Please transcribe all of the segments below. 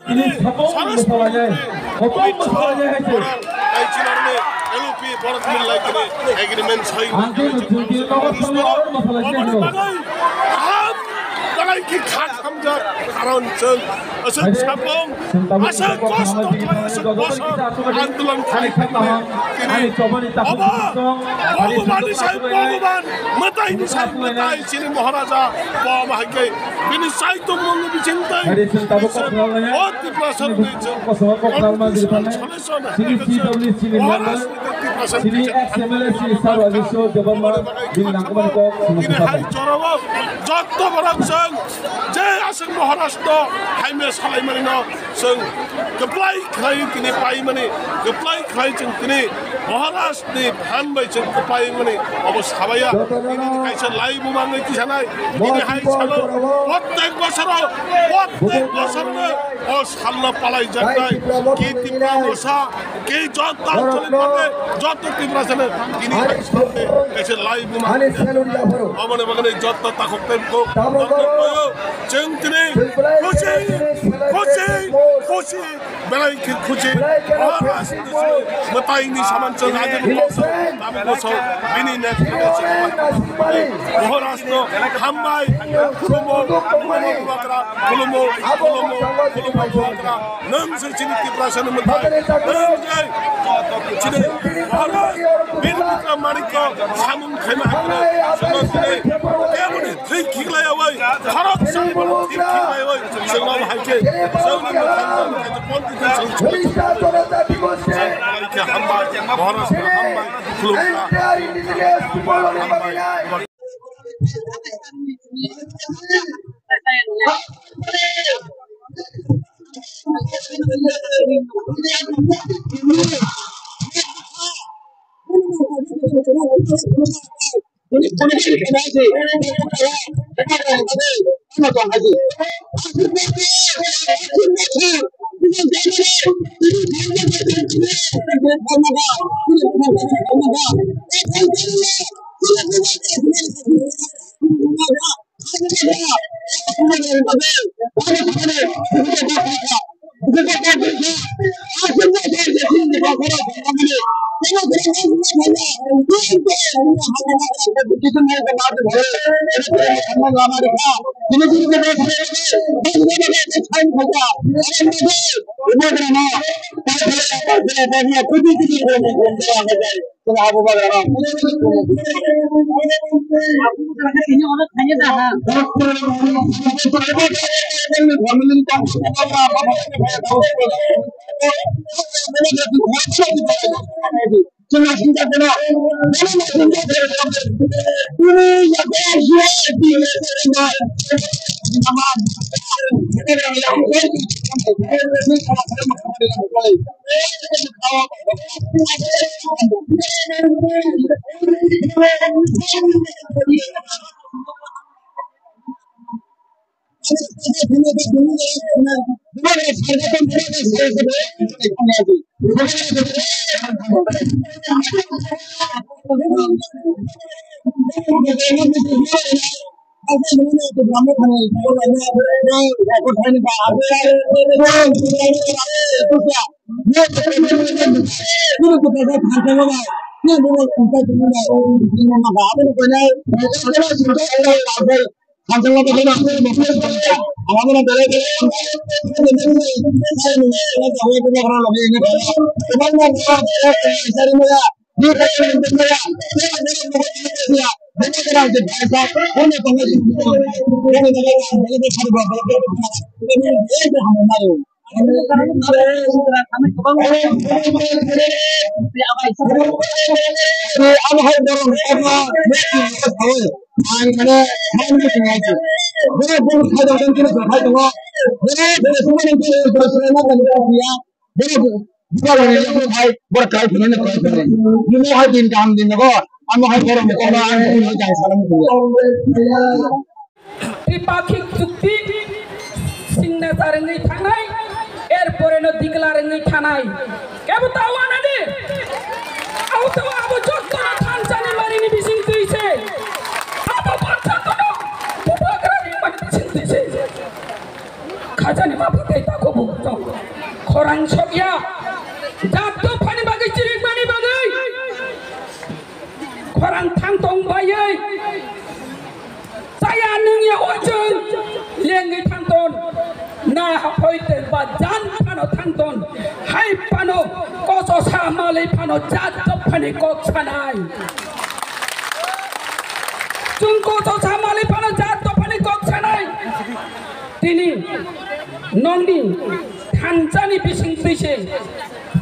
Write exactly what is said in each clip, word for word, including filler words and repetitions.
Ini sabong masalahnya, sabong masalahnya hai se. Tei chini L O P borok ni lai kini agreement sign. Ang ke nutun ke logo sami oro masalahnya hino. Kaham dalai ki kha khamjak karon chwng aswk sabong, aswk kosto khlai, aswk bosor andolon khlai kini. Obo Bhagwan ni sai Bhagwan, mwtai ni sai mwtai chini Maharaja bo bahai ke. Bini saitung mung bising tei. Hari chwng tabuk kok khlai ya. O Tripura sar ni chwng. Kosong kok khlai ma giri thang. Sini C W C ni member. Sini ex M L A sini sar wa giso Debbarma bini nangkukmani kok sini. Bini hai jorao jotto borok chwng je aswk Maharashtra hai me salai mani no. Chwng kwplai khlai tini paimani, kwplai khlai chwng tini Maharaj ni phan bai chwng kwplaimani obo sabaya. Tini kaisa lai bumang bai tisanai. Tini hai salo, prottek bosoro, prottek bosorno o salno palai jaknai. Ki Tipra Motha, ki jotto Anchalik Party, jotto Tipra salo, tini hai salde kaisa lai bumang. Aboni bagwi jotto takhuk tei bukhuk. Chwng tini khusi, khusi, khusi, belai khe khusi. Maharaj ni mwtai ni saman chwng agi bo kosong, abo kosong, bini next Maharaj no hambai, khulumo, khulumo, khulumo, khulumo, khulumo, nwng se chini Tiprasa ni mwtai, nwng se chini Maharaj, bini mwtai manik ko samung khaima hakhe, samung khaima, keboni Thik khiklai awai, khorok sani bono thik khiklai awai, chwng no hai khe, chwng ni mwkhang no hai khe, pon di thang chwng chwng. Hai khe hambai, Maharaj no hambai, khulumkha. Hambai. Boro kai phunani kai phunani. Nimo hai din kaham din nogo. Amo hai borok ni kono ang phunani jang salam phunani. Tripakhik chukti signature wngwi thangnai, er pore no declare wngwi thanai. Kebo ta wanani? Abo to abo jotto no thansa ni mari ni bising twi se. Abo bangsa kono bubagra ni mari bising twi se. Khajani ma phatai ta ko bu to. Khorang sokya, jat dophani bagwi chirikmani bagwi khorang thang tong baiwi chaya nungya ojwng lengwi thang ton. Na haphoi te ba jan phano thang ton, hai phano koso sa malwi phano jat dophani kok sanai. Chwng koso sa malwi phano jat dophani kok sanai. Tini nongni thanchani bising twi se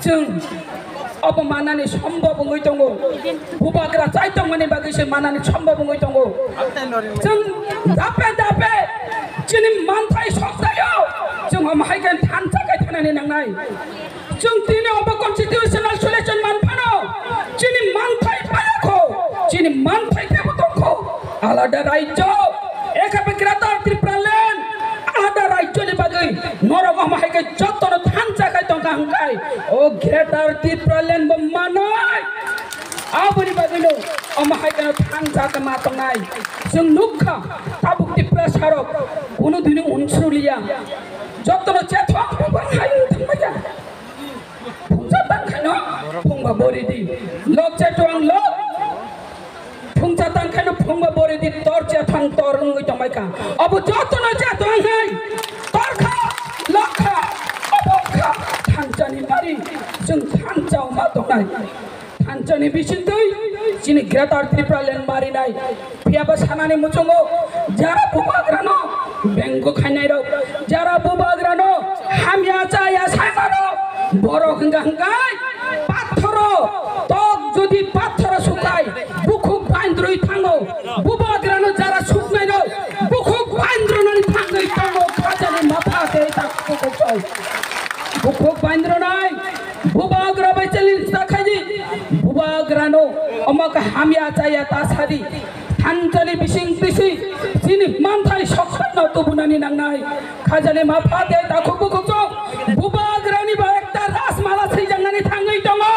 chwng obo manani sombhob wngwi tongo. Bubagra chai tongmani bagwi se manani sombhob wngwi tongo. Chwng dape dape chini manthai soktayo chwng omo hai khe thansa khai thanani nangnai. Chwng tini obo constitutional solution man phano chini manthai paya kho, chini manthai tebo tong kho. Alada rajyo, ekhabe Greater Tripura Land, alada rajyoni bagwi norok omo hai khe jotono thansa khai tongkha hwnkhai, o Greater Tripura Land bo manai. Aboni bagwino omo hai kheno thansa khe ma tongnai. Chwng nukha, tabuk Tripura sarok, kunu dini unsrulia. Jotono chethok bubang hai thangmaya. Phungsa tang khaino phungba bori di. Lok chethok ang lok. Phungsa tang khaino phungba bori di, tor chethok ang tor wngwi tongbai kha. Obo jotono chethok ang hai. Tor kha, lok kha, obo kha. Thanchani mari, chwng thanchao ma tongnai. Thanchani bisingtwi chini Greater Tripura Land marinai. Phiyaba sanani muchungo jara bubagrano bengo khainairok, jara bubagrano hamya chaya saimanrok, borok hwnka hwnkai pathoro tok jodi pathoro sukai bukhuk baindrwi thango, bubagrano jara suknairok bukhuk baindrwnani thangwi tongo khajani mapha tei tak bukhuk choi. Bukhuk baindrwnai. Bubagra bai challenge ta khaidi. Bubagrano omo khe hamya chaya ta sadi. Thanchani bising twi si chini manthai soksaino tubunani nangnai. Khajani mapha tei takhuk bukhuk chok. Bubagrani ba ekta rajmala swijaknani thangwi tongo.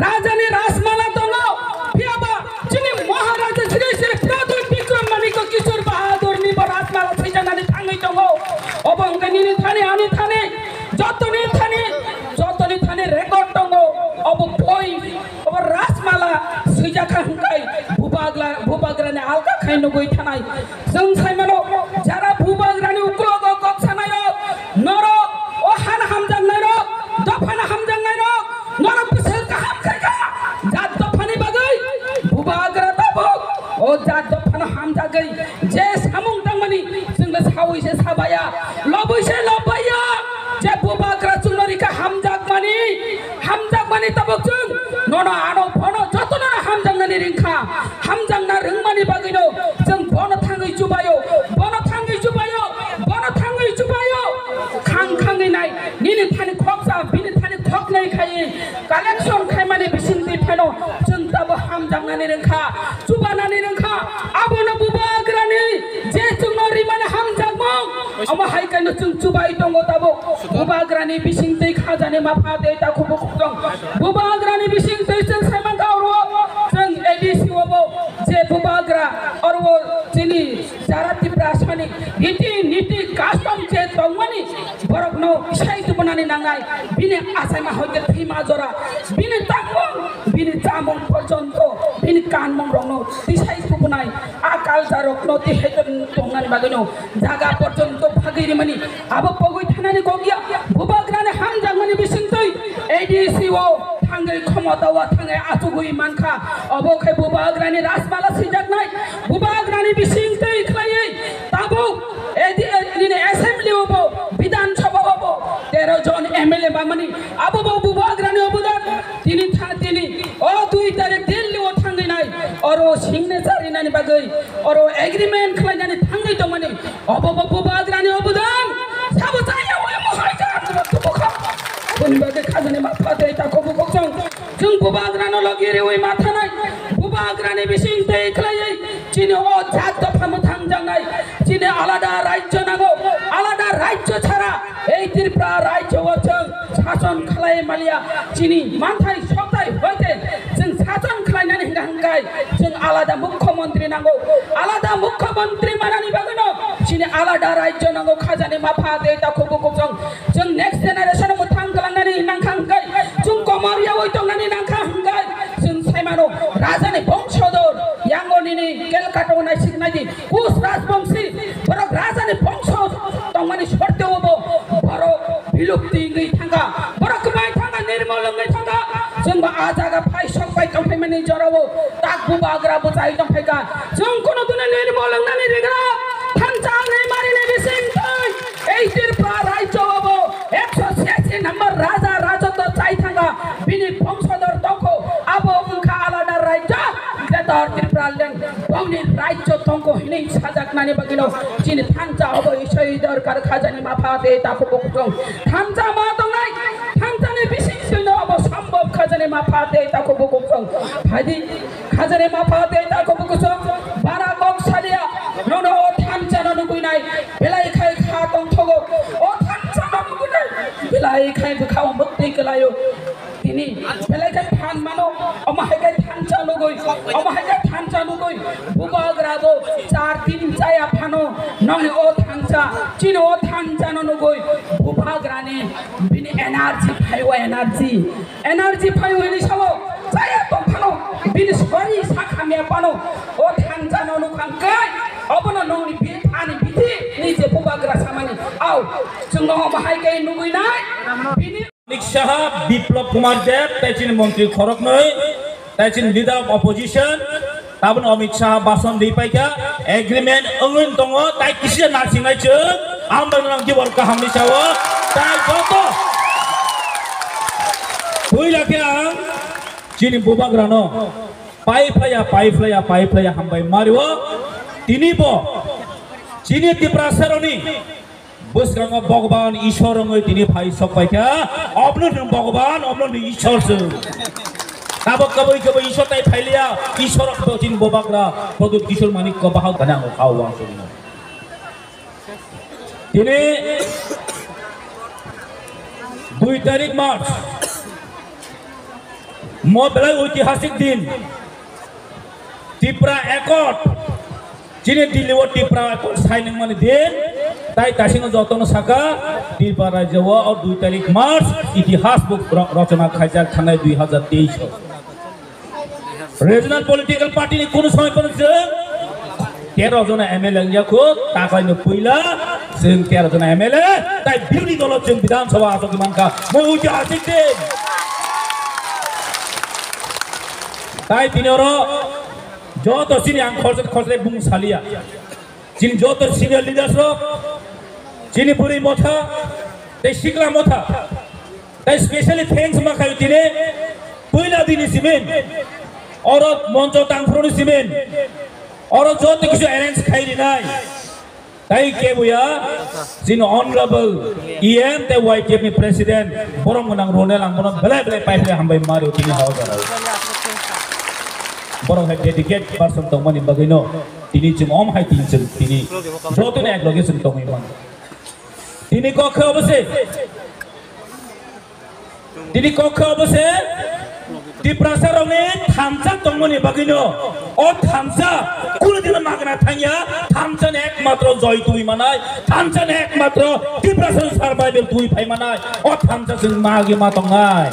Rajani rajmala tongo. Phiyaba chini Maharaja Shri Shri Pradyut Bikram Manikya Kishore Bahadurni bo rajmala swijaknani thangwi tongo. Obo hwnkhe nini thani ani thani jotoni thani, jotoni thani record tongo. Obo boi, obo rajmala swijak kha hwnkhai bubagla, bubagrani alka khai nugwi thanai. Chwng saimano jara bubagrani uklogo kok sanairok, norok o hana hamjaknairok, dophano hamjaknairok, norok bwswk kaham khaikha jat dophani bagwi. Bubagra tabuk o jat dophano hamjagwi je samung tangmani chwngno sawi se sabaya, lobwi se lobbaiya. Je bubagra chwngno rikha hamjakmani, hamjakmani tabuk chwng nono ano bono jotono hamjaknani ringkha. Hamjakna rwngmani bagwino chwng bono thangwi chubaio, bono thangwi chubaio, bono thangwi chubaio. Khang khangwi nai, nini thani khoksa, bini thani khoknai khaiwi collection khaimani bisingtwi phano chwng tabo hamjaknani rwngkha, chubanani rwngkha. Abono bubagrani je chwngno rimani hamjakmung, omo hai kheno chwng chubai tongo tabo. Bubagrani bisingtwi khajani mapha tei takhuk bukhuk tong. Bubagrani bisingtwi chwng saimankha oro chwng A D C o bo je bubagra oro chini jara Tiprasani riti niti custom je tongmani borokno sai tubunani nangnai, bini achaima hoite thwima jora, bini tangmung, bini chamung porjonto, bini kanmung rokno tisai tubunai, a culture rokno tisai tongnani bagwino jaga porjonto bagwi rimani, abo pogwi thanani kok ya. Bubagrani hamjakmani bisingtwi A D C o thangwi khomota o thangwi achugwi mankha, obo khe bubagrani rajmala sijaknai, bubagrani bisingtwi khlaiwi tabuk A D, nini assembly o bo, Bidhan Sabha o bo tero jon M L A bamani, abo bo bubagrani obodan. Tini tha-, tini o dui tarik Delhi o thangwi nai, oro signature rinani bagwi, oro agreement khlainani thangwi tongmani, obo bo bubagrani obodan. Sabo chaya oi mohai ja, aboni bagwi khajani mapha tei takhuk bukhuk chwng. Chwng bubagrano logi riwi mathanai, bubagrani bising tei khlaiwi chini o jat dopha mwthang jangnai, chini alada rajyo nango, alada rajyo chara ei Tripura rajyo o chwng sason khlai maliya, chini manthai sotai hoite chwng sason khlainani hingka hingkai chwng alada mukhyamantri nango, alada mukhyamantri manani bagwino chini alada rajyo nango, khajani mapha tei takhuk bukhuk chwng, chwng next generation mwthang Kato naisik naidi, Kus Rajbongsi, borok rajani bongso tongmani sorteo bo borok bilupti wngwi thangkha, borok kwbai thangkha, nirmol wngwi thangkha. Chwngbo ah jaga phai sok bai tongphaimani jorao tak bubagra bwchai tongphaikha. Chwng kuno dune nirmol wngnani rigra thansa wngnai marinai bising twi ei Tripura rajyo bo ekso siyasi number raja rajotwo chai thangkha, bini bongso dor tongkho, abo wngkha alada rajyo, Greater Tripura Land. Bongni rajyo tongkho hinwi sajaknani bagwino chini thansa obo isoi dorkar khajani mapha tei takhuk bukhuk song. Thansa ma tongnai, thansani bising sino obo sambok khajani mapha tei takhuk bukhuk song. Phaidi khajani mapha tei takhuk bukhuk song. Bara kok salia, nono o thansano nugwinai, belai khai kha tongthogo. O thansano nugwinai, belai khai bwkhao mwktwi kwlaio. Tini belai khe phan mano, omo hai khe thansa nugwi, omo hai khe thansa nugwi, bubagra bo char din chaya phano, noni o thansa, chini o thansa no nugwi, bubagra ni bini energy phaiwa energy, energy phaiwa ni sao, chaya tong phano, bini sori sa khamya phano, o thansa no nukhang kai, obono noni bi thani bithi ni je bubagra samani, au, chwngno omo hai khe nugwi nai, bini Amit Shah, Biplab Kumar Deb, tei chini montri khoroknwi, tei chini leader of opposition, taboni Amit Shah bason rwi paikha, agreement wngwi tongo, tai kisa nasingnai chwng, ang bai nang gibor kahamni sao, tai joto. Puila khe ang chini bubagrano, pai phlaiya, pai phlaiya, pai phlaiya hambai mario, tini bo, chini Tiprasaroni, Bwskango Bhagwan Ishwar wngwi tini phai sok paikha. Obno nwng Bhagwan, obno nwng Ishwar se. Tabok kabui kabui Ishwar tai phailiya, Ishwar bo chini bubagra, Pradyut Kishore Manik ko bahau kane ang khao wang songno. Tini dui tarik March, mo belai oitihasik din. Tipra Accord, chini Delhi o Tipra Accord signing mani din, tai tasingo jotono saka, Tipra rajyo o o dui tarik March itihas bo ro-, rochona khaijak thangnai dui hazar teis o. Regional political party ni kunu somoi phano chwng tero jona M L A wngya kho, takhai no puila chwng tero jona M L A, tai birodhi dolo chwng Bidhan Sabha achuk mankha, mo oitihasik din. Tai tini oro joto chini ang khorsa khorsa bung salia. Chini joto senior leaders rok, chini bwrwi motha, tei sikla motha, tei specially thanks ma khayo tini puila dini simin, oro moncho tangphuru ni simin, oro joto kisu arrange khai rinai. Tai kebuya, chini honorable E M tei Y T F ni president, borom gwnang Ronel ang bono belai belai pai belai hambai mario tini hao jora. Borok hai dedicate person tongmani bagwino tini chwng om hai tini chwng tini jotoni ek loge chwng tongwi man. Tini kok khe obo se. Tini kok khe obo se Tiprasa rokni thansa tongmani bagwino o thansa kunu dino magna thangya, thansa ni ekmatro joy twi manai, thansa ni ekmatro Tiprasa survival twi phai manai, o thansa chwng magi ma tongnai.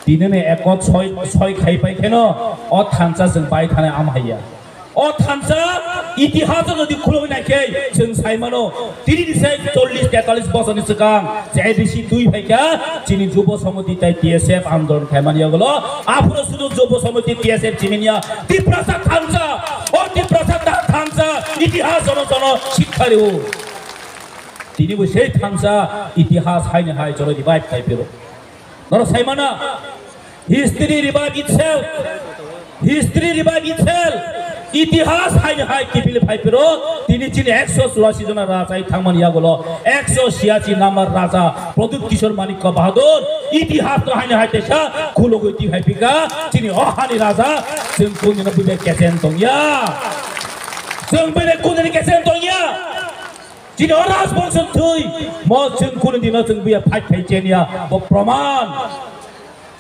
Tini ni ekot soi, soi khai pai kheno o thansa chwng pai thani am haiya. O thansa itihas o jodi khuloi nai khe chwng sai mano, tini ni sai chollish tetalis bosor ni swkang je A D C twi phai kha chini Jubo Samiti tai T S F andolon khai mani yagulo, aphuru sudu Jubo Samiti T S F chimini ya Tiprasa thansa, o Tiprasa ta-, thansa itihas jono jono sikha rio. Tini bo sei thansa itihas hai ni hai jono revive khai phiro. Norok saimana, history revive itself. History revive itself. Itihas hai hai kipili phai phiro, tini chini ekso churasi jona rajai thangmani yagulo ekso siyasi number raja Pradyut Kishore Manikya Bahadur itihas no hai hai tesa khulugwi ti hai phika chini o hani raja chwng kunino buibai kesen tongya. Chwng buibai kunini kesen tongya. Chini o rajbongso thwi, mo chwng kunu dino chwng buya fight khai chenya, bo proman.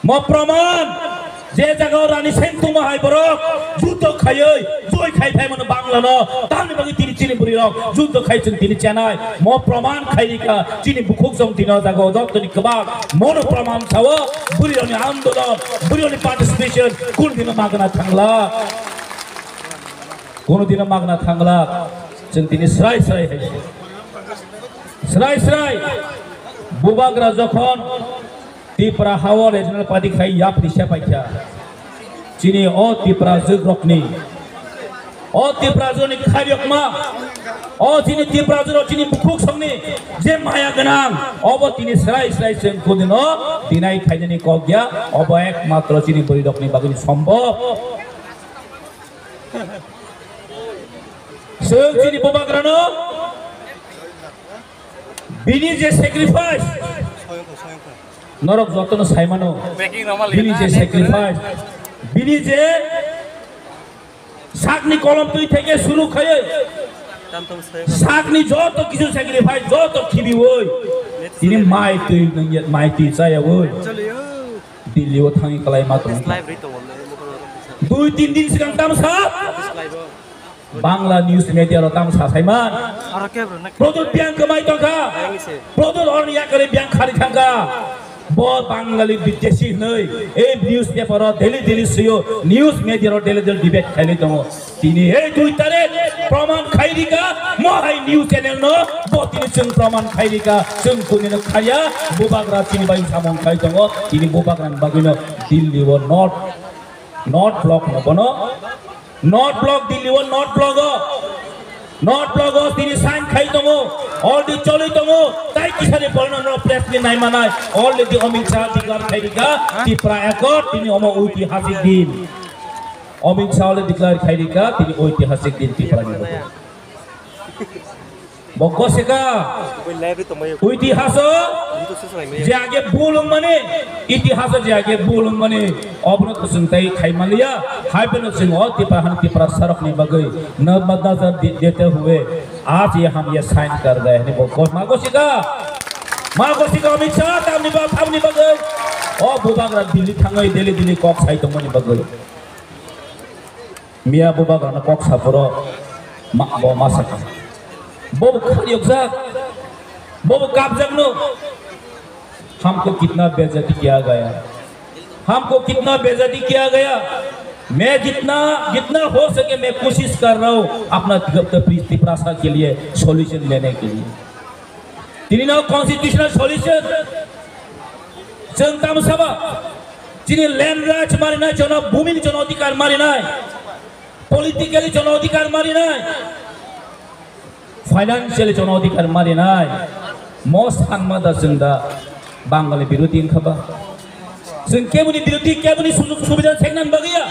Mo proman. Je jaga o Rani Sengtuma hai borok, juddho khaioi, joi khai phai mano Bangla no, tamni bagwi tini chini bwrwi rok, juddho khai chwng tini chenai, mo proman khai rika, chini bukhuk jong tini o jaga o jottoni kwbak, mono proman sao, bwrwi rokni andolon, bwrwi rokni participation, kunu dino magna thangla. Kono dino magna thanglak, chwng tini srai srai hai. Srai srai, bubagra jokhon Tipra hao regional party khai yapri sepaikha. Chini o Tipra jugrokni, o Tipra jugrokni khairokma, o chini Tipra jugrok chini bukhuk songni je maya gwnang, obo tini srai srai chwng kono dino dinai khainani kok ya, obo ekmatro chini bwrwirokni bagwini sombhob. Chwng chini bubagrano bini je sacrifice, norok jotono saimano, bini je sacrifice, bini je sakni kolom twi theke suru khaiwi, sakni joto kisu sacrifice, joto khibiwi, tini mai twi nungya, mai twi chayawi. Delhi o thangwi kwlai ma tong. Dui tin din swkang tamsa Bangla news media ro tamsa saiman. Produl biang kwmai tongkha. Produl orni yakari biang khari thangkha. Bo Bangali bidesi hinwi ei news paper o daily daily suyo, news media ro daily daily debate khailai tongo. Tini ei dui tarik proman khairika, mo hai news channel no, bo tini chwng proman khairika, chwng kunino khaya, bubagra chini bai samung khai tongo, tini bubagra ni bagwino Delhi o North, North Block no bono, North Block Delhi o North Block o, North Block o tini sign khai tongo, already choli tongo, tai kisani porno no press ni nai manai, already Amit Shah declare khairika, Tipra Accord, tini omo oitihasik din. Amit Shah le declare khairika, tini oitihasik din Tipra ni bagwi. Bo gosika. Oitihaso je age bul wngmani, itihaso je age bul wngmani, obono to chwng tai khai manliya, hai phano chwng o Tipra han Tipra sarok ni bagwi na madnaja dete hue, aaj ye hum ye sign kar gaye hain bo gos-, ma gosika. Ma gosika Amit Shah tamni ba-, tamni bagwi. O bubagra Delhi thangwi Delhi Delhi kok sai tongmani bagwi. Miya bubagrano kok saphuru ma-, bo ma sakha. Bo bo kharyokjak. Bo bo kapjakno. हमको कितना बेइज्जती किया गया, हमको कितना बेइज्जती किया गया। मैं जितना, जितना हो सके मैं कोशिश कर रहा हूँ अपना तिप्रासा के लिए सॉल्यूशन लेने के लिए। Tini no constitutional solution. Chwng tamo saba? Chini land rights marinai, jono bhumi ni jono adhikar marinai, politically jono adhikar marinai, financially jono adhikar marinai. Mo sanma da chwng da Bangali birodhi wngkha ba? Chwng keboni birodhi, keboni sujog subida sengnan bagwi ya.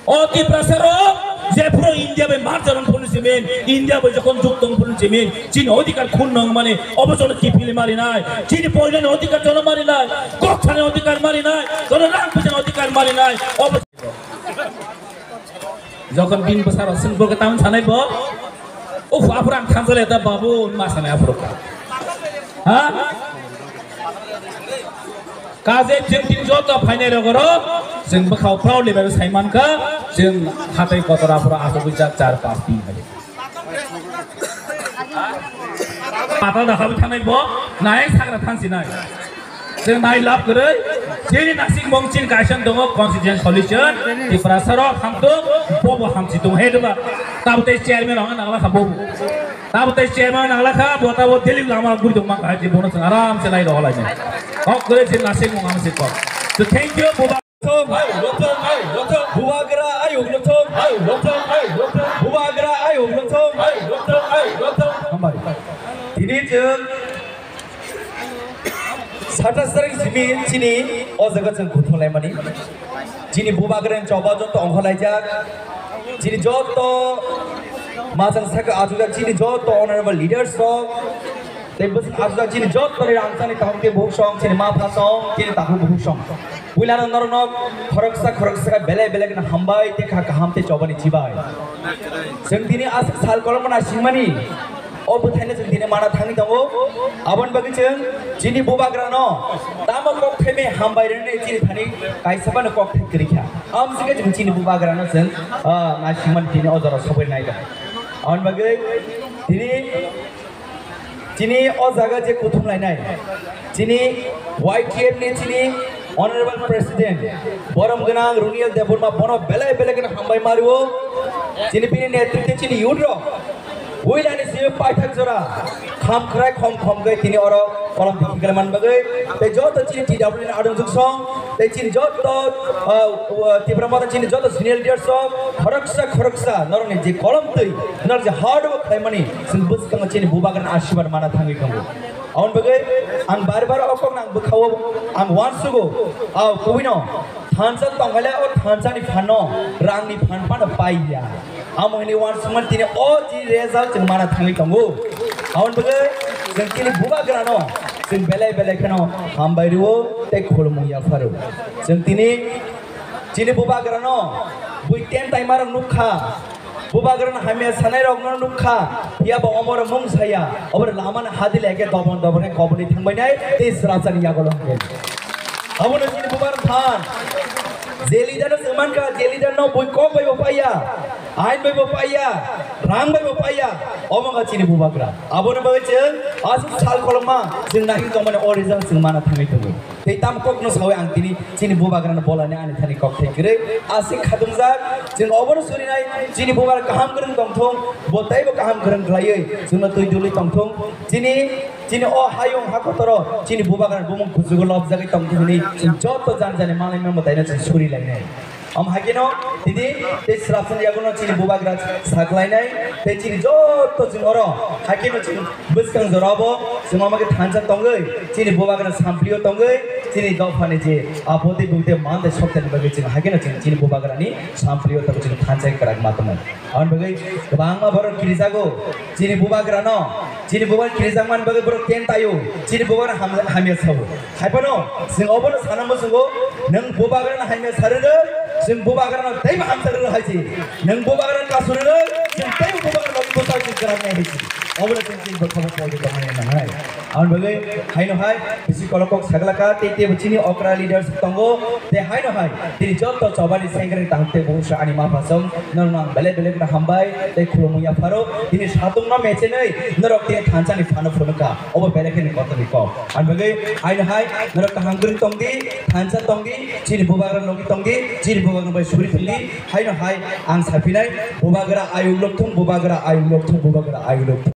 O Tiprasa rok jephuru India bai merger wng phuru simin, India bai jokhon jukto wng phuru simin, chini odhikar khun nang mani, obo jono kiphilwi marinai, chini poilani odhikar jono marinai, kok sani odhikar marinai, jono rang pujani odhikar marinai, obo jokhon bini bwsarok swng bo khe tamni sanai bo, uf, aphuru ang thansa le ta babu, ma sanai aphuru ka. Ha? Kaje chwng tini joto phainai rok oro chwng bwkhao proudly bai sai mankha, chwng hatai kotor aphuru asugwi jak char pas tin hai. Pata da habi thanai bo nai sagra thansi nai. Chwng nai lab kwrwi chini nasing mong chin kaisa tongo constitution solution, Tiprasa rok hamtung, bobo hamsi tong he deba. Tabtai chairman hwnna nangla kha bobo. Tabtai chairman nangla kha, bo tabo Delhi lama guri tong ma kha, je bono chwng aram se nai rohor lai. Kok kwrwi se nasing mong ang se kok. So thank you, bobo. Bubagra ayuk no thong. Bubagra ayuk no thong. Hambai. Tini chwng satas tarik simi chini o jaga chwng kuthum laimani. Chini bubagra ni choba joto ongkhorlaijak. Chini joto majang saka achukjak, chini joto honorable leaders rok. Tei bwswk aswk chini joto ni rangchakni takhuk tei bukhuk song, chini ma pha song, chini takhuk bukhuk song. Puilano norokno khoroksa khoroksa khe belai belai kheno hambai tei kha kaham tei chobani chibai. Chwng tini aswk sal kolomno naisingmani, o bwthaino chwng tini mana thangwi tongo. Aboni bagwi chwng chini bubagrano tamo kok thaibai hambai rwnani chini thani kaisa phano kok thai kwrwi kha. Amsike chwng chini bubagrano chwng, ah, naisingmani tini o jora sogwi nai tongo. Aboni bagwi tini Chini o jaga je kuthum lainai, chini Y T F ni chini, Honorable President, borom gwnang Runiel Debbarma bono belai belai kheno hambai mario. Chini bini netritwe chini youth rok. Uilani simi paithak jora. Kham khrai khom khom khe tini oro kolom dikhi kalaman bagwi. Tei joto chini T W ni adong juksong. Tei chini joto, uh, uh, Tipra Motha chini joto senior leaders rok. Khoroksa khoroksa norokni je kolom twi, norok je hard work khlaimani, chini bwskango chini bubagrani asirwad mana thangwi tongo. Aboni bagwi ang bar bar o kokno ang bwkhao ang uansugo, o kubui no thansa tongkhaile o thansani phanno rangni phan phano paiya. Amo hwnwi uansukmani tini o je result chwng mana thangwi tongo. Aboni bagwi chwng chini bubagrano chwng belai belai kheno hambai rwo tei khulumung yapharo. Chwng tini chini bubagrano bui ten taimarok nukha. Bubagrano hamya sanairokno nukha, phiya bo omoro mung saya, oboro lamani hadi leke dobon dobon khe koboni thangbainai tei srapsani yagulo hwnkhe. Abono chini bubagrano than. Je leader no chwng mankha, je leader no bui kok bai bo paiya, ain bai bo paiya, rang bai bo paiya, omo wngkha chini bubagra. Aboni bagwi chwng aswk sal kolokma chwng nahing tongmani o result chwng mana thangwi tongo. Tei tamo kokno sawi ang tini chini bubagrano bolani ani thani kok thai kwrwi aswk khatungjak. Chwng obono surinai chini bubagra kaham kwrwng tongthung, bo teibo kaham kwrwng khlaiwi chwngno twi dulwi tongthung. Chini, chini o hayung ha kotoro chini bubagrani bumung kuchugo lobjagwi tongthung hwnwi chwng joto jani jani manwi mano taino chwng surilainai. Omo haikhe no tini tei srapsani yaguno chini bubagra saklainai tei chini joto chwng oro haikhe no chini bwskang jorabo chwng omo khe thansa tongwi chini bubagra samplio tongwi chini dophani je apoti bukti mante soktani bagwi chwng haikhe no chini, chini bubagrani samplio tongwi chini thansa kwrak ma tongo. Aboni bagwi kwbangma borok kirijago chini bubagrano, chini bubagra kirijakmani bagwi borok ten taio, chini bubagra ham-, hamya sao. Haiphano chwng obono sana muchungo, nwng bubagrano hamya sa rwrwi, chwng bubagrano teibo hamsa rwrwi hai se. Nwng bubagrano kasu rwrwi, chwng teibo bubagrano logi bwsa chwng kwrak nai hai se. Obono chwng chini bwkhao pol di tongmani nangnai. Aboni bagwi haino hai bisi kolok kok saglaka tei teibo chini okra leaders tongo. Tei haino hai tini joto chobani sengkrak tang tei bungsa ani ma phasong norokno ang belai belai kheno hambai tei khulumung yapharo. Tini satung no mechenwi norok tini thansani phano phunukha. Obo belai kheno kotorni kok. Ani bagwi aino hai norok kaham kwrwng tong di, thansa tong di, chini bubagra logi tong di, chini bubagra bai suri thung di. Haino hai ang saphinai bubagra ayuk lokthung, bubagra ayuk lokthung, bubagra ayuk lokthung.